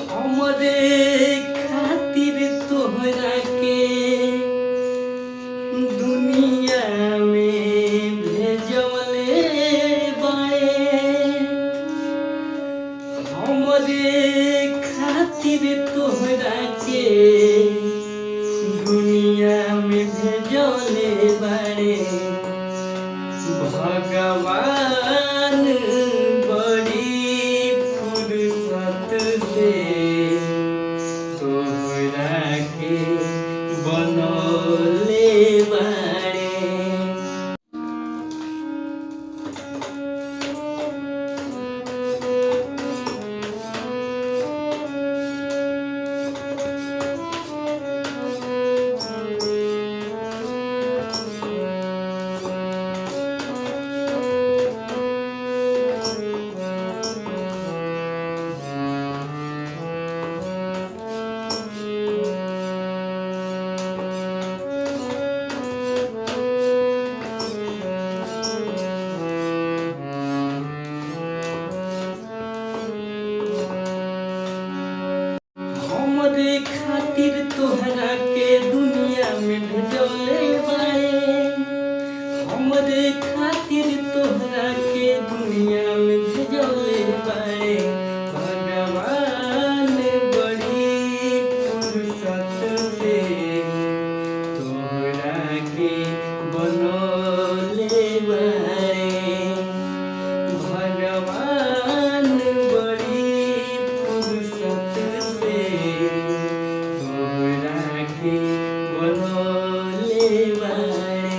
हमरे खातिर तोहरा के दुनिया में भेजवले बाड़े। हमरे खातिर तोहरा के दुनिया में भेजवले बाड़े। भगवान बड़ी फुर्सत से तोहरा के बनौले बाड़े। हमरे खातिर तोहरा के दुनिया में भेजले बाड़े। हमरे खातिर तोहरा के दुनिया में भेजले बाड़े। भगवान बड़ी फुर्सत से तोहरा के बनौले बाड़े। भगवान बड़ी फुर्सत से तोहरा के बनौले बाड़े।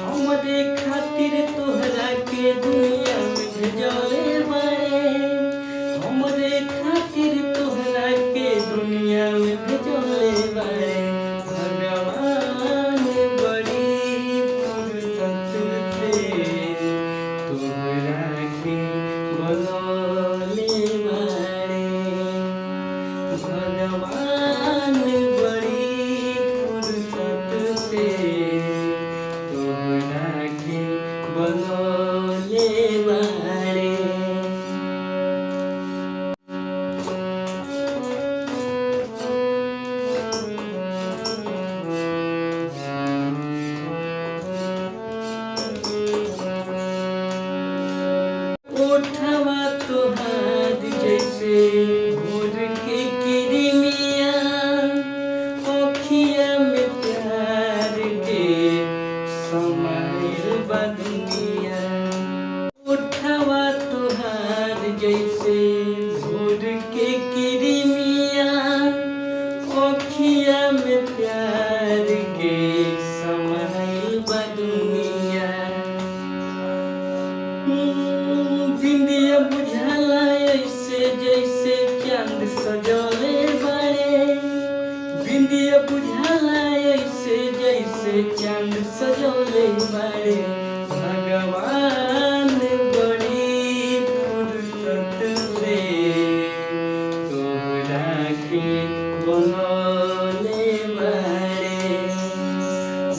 हमरे खातिर तोहरा के दुनिया में भेजले बाड़े। हमरे खातिर तोहरा के दुनिया में भेजले बाड़े। भगवान बड़ी फुर्सत से तोहरा के बनौले बाड़े। भगवान बड़ी फुर्सत से तोहरा के बनौले बाड़े। ओठवा तोहार जैसे भोर के किरमिया, अखिया में प्यार के समाइल बा दुनिया। ओठवा तोहार जैसे भोर के किरमिया, अखिया में प्यार के समाइल बा दुनिया। बिंदिया बुझाला ऐसे जैसे चांद सजौले बाड़े। बिंदिया बुझाला ऐसे जैसे चांद सजौले बाड़े। भगवान बड़ी फुर्सत से तोहरा के बनौले बाड़े।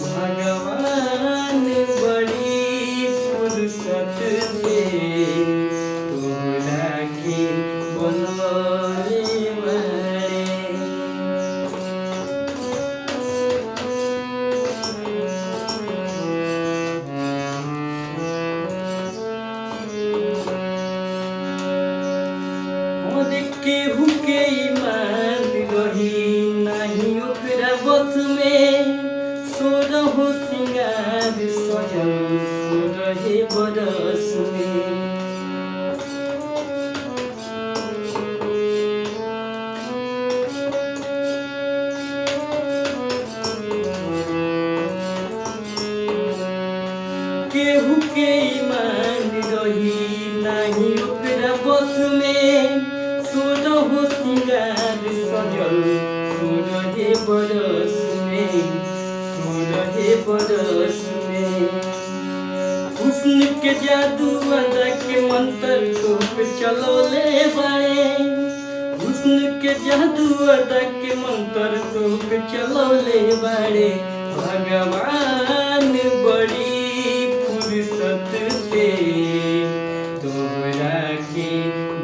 भगवान बड़ी फुर्सत से तोहरा के बनौले बाड़े। और केहू के ईमान रही नाही ओकरा बस में, सोरहो सिंगार सजल सोरहे बरस में। केहू के ईमान रही नाही ओकरा बस में, सोरहो सिंगार सजल सोरहे बरस में, सोरहे बरस में। हुस्न के जादू अदा के मंत्र तो पे चलौले बाड़े। हुस्न के जादू अदा के मंत्र तो पे चलौले बाड़े। भगवान बड़ी फुर्सत से तोहरा के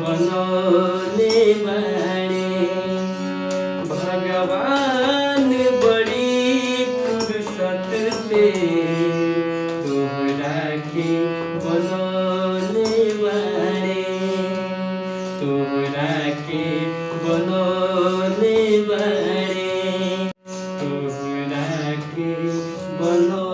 बनौले बाड़े। भगवान बड़ी फुर्सत से तोहरा के बनौले बाड़े, तोहरा के बनौले बाड़े, तोहरा के बनौले।